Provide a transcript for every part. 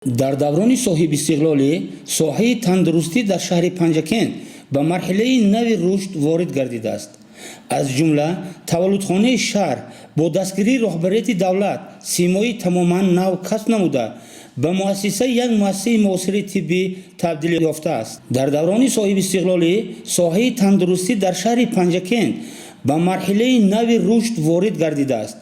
Дар даврони соҳибистиқлолӣ соҳаи тандурустӣ дар шаҳри Панҷакент ба марҳилаи нави рушд ворид гардидааст. Аз ҷумла таваллудхонаи шаҳр бо дастгирии роҳбарияти давлат симои тамоман нав касб намуда, ба муассисаи як муассисаи муосири тиббӣ табдил ёфтааст. Дар даврони соҳибистиқлолӣ соҳаи тандурустӣ дар шаҳри Панҷакент ба марҳилаи нави рушд ворид гардидааст.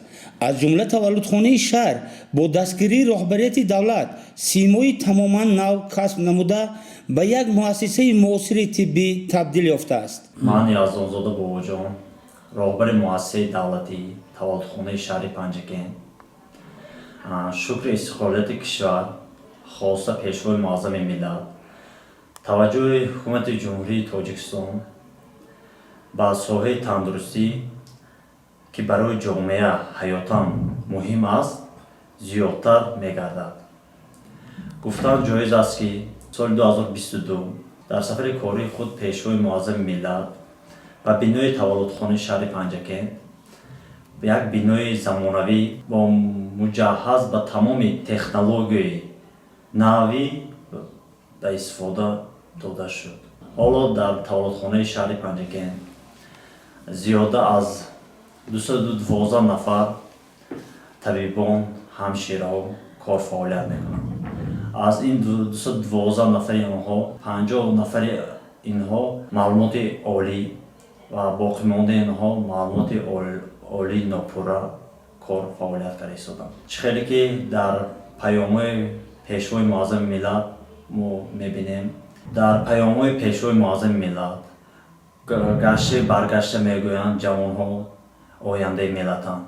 Аз ҷумла таваллудхонаи шаҳр бо дастгирии роҳбарияти давлат симои тамоман нав касб намуда, ба як муассисаи муосири тиббӣ табдил ёфтааст. Ман Яздонзода Бобоҷон, роҳбари муассисаи давлатии таваллудхонаи шаҳри Панҷакент. Шукри истиқлолияти кишвар, хоса Пешвои Муаззами миллат, таваҷҷӯҳи Ҳукумати Ҷумҳурии Тоҷикистон ба соҳаи тандурустӣ, ки барои ҷомеа ҳаётан муҳим аст, зиёдтар мегардад. Гуфтан ҷоиз аст, ки соли 2022 дар сафари кории худ Пешвои Муаззами миллат ба бинои таваллудхонаи шаҳри Панҷакент, як бинои замонавӣ бо муҷаҳҳаз ба тамоми технологияи навӣ, ба истифода дода шуд. Ҳоло дар таваллудхонаи шаҳри Панҷакент зиёда аз 212 нафар табибон, ҳамшираҳо корфаъолият мекунанд. Аз ин 212 нафари онҳо 50 нафари инҳо маълумоти олӣ ва боқимондаи инҳо маълумоти олии нопурра кор фаъолият карда истоданд. Чӣ хеле ки дар паёмҳои Пешвои Муаззами миллат мо мебинем, дар паёмҳои Пешвои Муаззами миллат гашти баргашта мегӯянд: ҷавонҳо ояндаи миллатанд.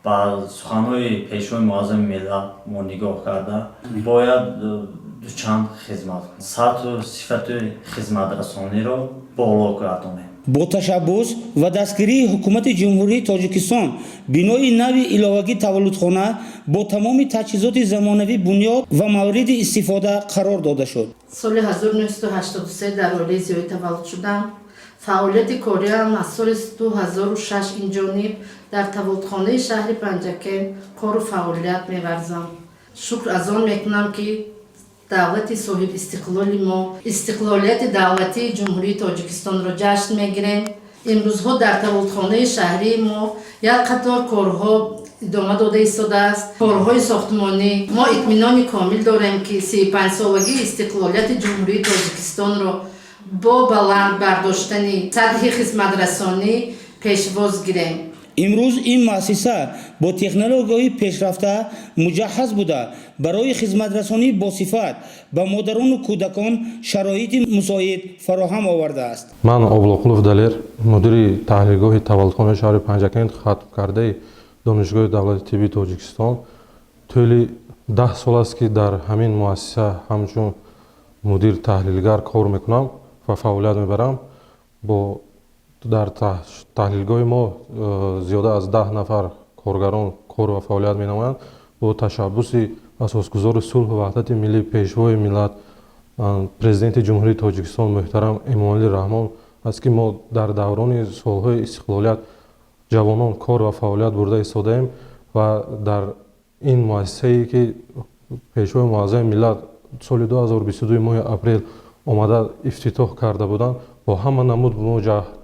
Ба суханҳои Пешвои Муаззами миллат мо нигоҳ карда, бояд дучанд хизмат кунем, сатҳу сифати хизматрасониро боло гардонем. Бо ташаббус ва дастгирии Ҳукумати Ҷумҳурии Тоҷикистон бинои нави иловагии таваллудхона бо тамоми таҷҳизоти замонавӣ бунёд ва мавриди истифода қарор дода шуд. Соли 1983 дар оилаи зиёӣ таваллуд шудам. Фаъолияти кориам аз соли 2006 инҷониб дар таваллудхонаи шаҳри Панҷакент кору фаъолият меварзам. Шукр аз он мекунам, ки давлати соҳибистиқлоли мо истиқлолияти давлатии Ҷумҳурии Тоҷикистонро ҷашн мегирем. Имрӯзҳо дар таваллудхонаи шаҳрии мо як қатор корҳо идома дода истодааст, корҳои сохтмонӣ. Мо итминони комил дорем, ки 35-солагии истиқлолияти Ҷумҳурии Тоҷикистонро бо баланд бардоштани сатҳи хизматрасонӣ пешвоз гирем. Имрӯз ин муассиса бо технологияҳои пешрафта муҷаҳҳаз буда, барои хизматрасонии босифат ба модарону кӯдакон шароити мусоид фароҳам овардааст. Ман Облоқулов Далер, мудири таҳлилгоҳи таваллудхонаи шаҳри Панҷакент, хатмкардаи Донишгоҳи давлати тиббии Тоҷикистон. Тӯли 10 сол аст, ки дар ҳамин муассиса ҳамчун мудир таҳлилгар кор мекунам ва фаъолият мебарам. Бо дар таҳлилгоҳи мо зиёда аз 10 нафар коргарон кор ва фаъолият менамоянд. Бо ташаббуси Асосгузори сулҳу ваҳдати миллӣ, Пешвои миллат, Президенти Ҷумҳурии Тоҷикистон муҳтарам Эмомалӣ Раҳмон аст, ки мо дар даврони солҳои истиқлолият ҷавонон кор ва фаъолият бурда истодаем ва дар ин муассисае, ки Пешвои Муаззами миллат соли 2022 моҳи апрел омада ифтитоҳ карда буданд, бо ҳама намуд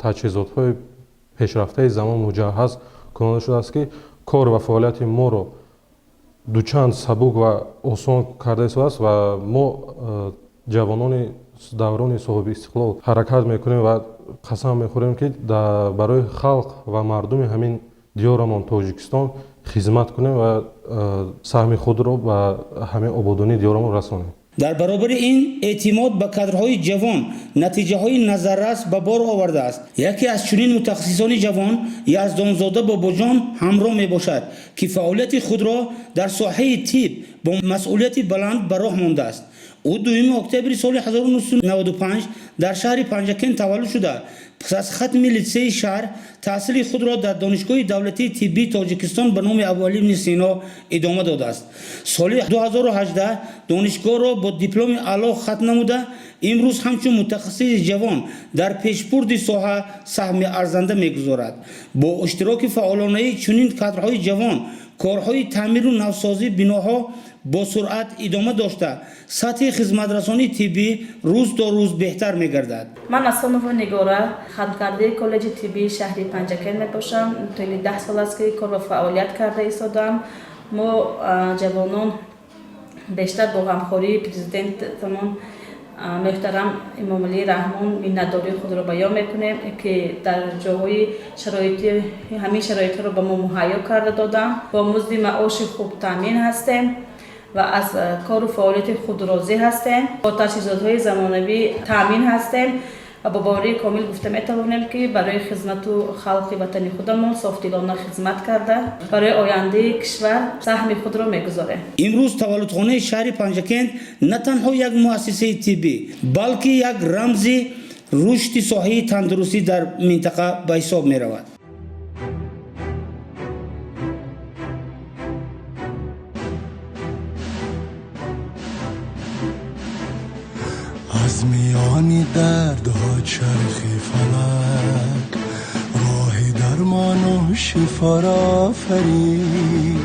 таҷҳизотҳои пешрафтаи замон муҷаҳҳаз кунонда шудааст, ки кор ва фаъолияти моро дучанд сабук ва осон карда истодааст. Ва мо, ҷавонони даврони соҳиби истиқлол, ҳаракат мекунем ва қасам мехӯрем, ки барои халқ ва мардуми ҳамин диёрамон Тоҷикистон хизмат кунем ва саҳми худро ба ҳамин ободонии диёрамон расонем. Дар баробари ин, эътимод ба кадрҳои ҷавон натиҷаҳои назаррас ба бор овардааст. Яке аз чунин мутахассисони ҷавон Яздонзода Бобоҷон ҳамроҳ мебошад, ки фаъолияти худро дар соҳаи тиб бо масъулияти баланд ба роҳ мондааст. Ӯ 2 октябри соли 1995 дар шаҳри Панҷакент таваллуд шуда, пас аз хатми литсейи шаҳр таҳсили худро дар Донишгоҳи давлатии тиббии Тоҷикистон ба номи Абуалӣ ибни Сино идома додааст. Соли 2018 донишгоҳро бо дипломи аъло хатм намуда, имрӯз ҳамчун мутахассиси ҷавон дар пешбурди соҳа саҳми арзанда мегузорад. Бо иштироки фаъолонаи чунин кадрҳои ҷавон Корҳои таъмиру навсозии биноҳо бо суръат идома дошта, сатҳи хизматрасонии тиббӣ рӯз то рӯз беҳтар мегардад. Ман Асонова Нигора, хатмкардаи коллеҷи тиббии шаҳри Панҷакент мебошам. Тӯли 10 сол аст, ки кор ва фаъолият карда истодаам. Мо, ҷавонон, бештар бо ғамхории президентамон муҳтарам Эмомалӣ Раҳмон миннатдории худро баён мекунем, ки дар ҷоҳои шароити ҳамин шароитҳоро ба мо муҳайё карда доданд. Бо музди маоши хуб таъмин ҳастем ва аз кору фаъолияти худ розӣ ҳастем. Бо таҷҳизотҳои замонавӣ таъмин ҳастем ва бо боварии комил гуфта метавонем, ки барои хизмату халқи ватани худамон софдилона хизмат карда, барои ояндаи кишвар саҳми худро мегузорем. Имрӯз таваллудхонаи шаҳри Панҷакент на танҳо як муассисаи тиббӣ, балки як рамзи рушди соҳаи тандурустӣ дар минтақа ба ҳисоб меравад. Аз миёни дардҳо чархи фалак роҳи дармону шифоро офарид.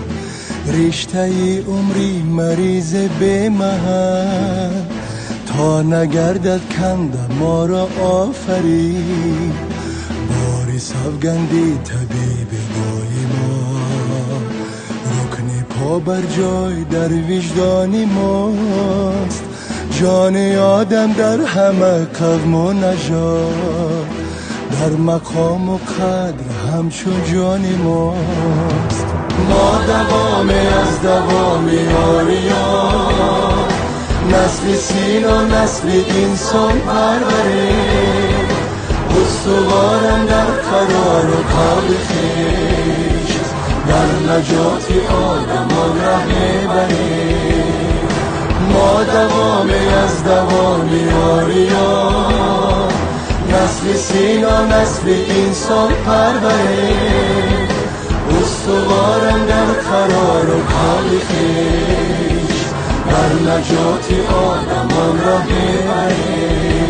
Риштаи умри маризи бемаҳал то нагардад канда моро офарид. Бори савганди табиби доимо рукни побарҷой дар виҷдони мост. Ҷони одам дар ҳама қавму нажод дар мақому қадр ҳамчун ҷони мост. Мо давоме аз давоми ориён, насли Сино, насли инсон парварем. Устуворам дар қарору қавли хеш, дар наҷоти одамон раҳ мебарем. Мо давоме аз давоми ориён, насли Сино, насли инсон парварем. Устуворам дар қарору қавли хеш, дар наҷоти одамон роҳ мебарем.